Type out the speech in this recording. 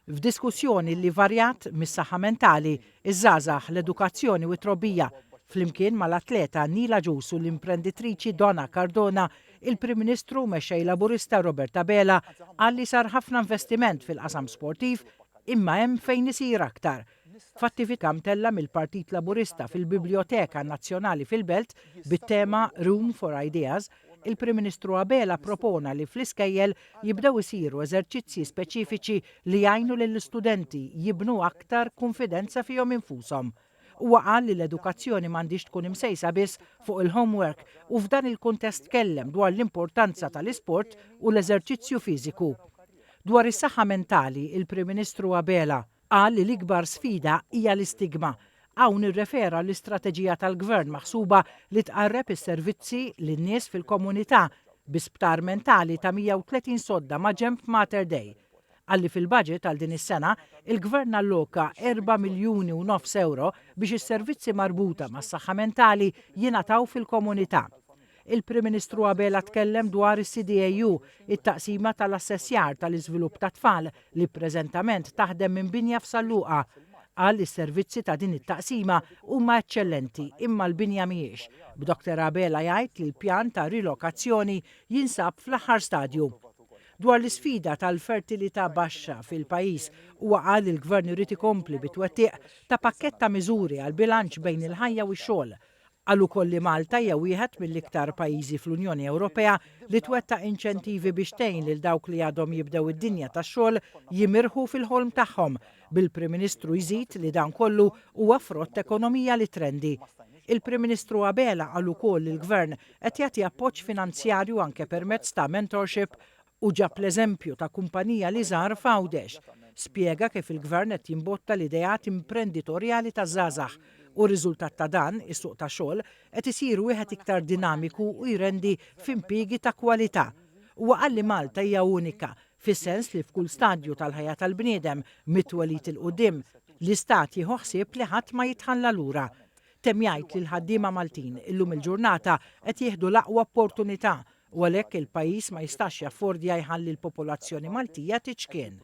F'diskussjoni li varjat mis-saħħa mentali, iż-żgħażagħ, l-edukazzjoni u t-trobbija, flimkien mal-atleta Neil Agius u l-imprenditriċi Donna Cardona, il-Prim Ministru u Mexxej Laburista Robert Abela qal li sar ħafna investiment fil-qasam sportiv imma hemm fejn isir aktar. F'attività mtella' mill-Partit Laburista fil-Bibljoteka Nazzjonali fil-Belt bit-tema Room for Ideas, il-Prim Ministru Abela ppropona li fl-iskejjel jibdew isiru eżerċizzji speċifiċi li jgħinu lill-istudenti jibnu aktar kunfidenza fihom infushom. Huwa qal li l-edukazzjoni m'għandhiex tkun imsejsa biss fuq il-homework u f'dan il-kuntest tkellem dwar l-importanza tal-isport u l-eżerċizzju fiżiku. Dwar is-saħħa mentali, il-Prim Ministru Abela qal li l-ikbar sfida hija l-istigma. Hawn irrefera għall-istrateġija tal-Gvern maħsuba li tqarreb is-servizzi lin-nies fil-komunità bi sptar mentali ta' 130 sodda maġenb Mater Dei. Qal li fil-budget għal din is-sena, il-Gvern alloka 4 miljuni u nofs ewro biex is-servizzi marbuta mas-saħħa mentali jingħataw fil-komunità. Il-Prim Ministru Abela tkellem dwar is-CDAU, it-taqsima tal-assessjar tal-iżvilupp tat-tfal li preżentament taħdem minn binja f'San Luqa. Qal li s-servizzi ta' din it-taqsima huma eċċellenti imma l-binja mhijiex, b'Doktor Abela jgħid li l-pjan ta' rilokazzjoni jinsab fl-aħħar stadju. Dwar l-isfida tal-fertilità baxxa fil-pajjiż, huwa qal li l-Gvern irid ikompli bit-twettiq ta' pakkett ta' miżuri għall-bilanċ bejn il-ħajja u x-xogħol. Qal ukoll li Malta hija wieħed mill-iktar pajjiżi fl-Unjoni Ewropea li twettaq inċentivi biex tgħin lil dawk li għadhom jibdew id-dinja tax-xogħol jimirħu fil-ħolm tagħhom, bil-Prim Ministru jżid li dan kollu huwa frott ekonomija li trendi. Il-Prim Ministru Abela qal ukoll li l-Gvern qed jagħti appoġġ finanzjarju anke permezz ta' mentorship u ġab l-eżempju ta' kumpanija li żar f'Għawdex. Spjega kif il-Gvern qed jimbotta l-ideat imprenditorjali taż-żgħażagħ u riżultat ta' dan, is-suq tax-xogħol qed isir wieħed iktar dinamiku u jrendi f'impjiegi ta' kwalità. Huwa qal li Malta hija unika, fis-sens li f'kull stadju tal-ħajja tal-bniedem, mit-twelid 'il quddiem, l-Istat jieħu ħsieb li ħadd ma jitħalla lura. Temm jgħid li l-ħaddiema Maltin illum il-ġurnata qed jieħdu l-aqwa opportunità u għalhekk il-pajjiż ma jistax jaffordja jħalli l-popolazzjoni Maltija tiċkien.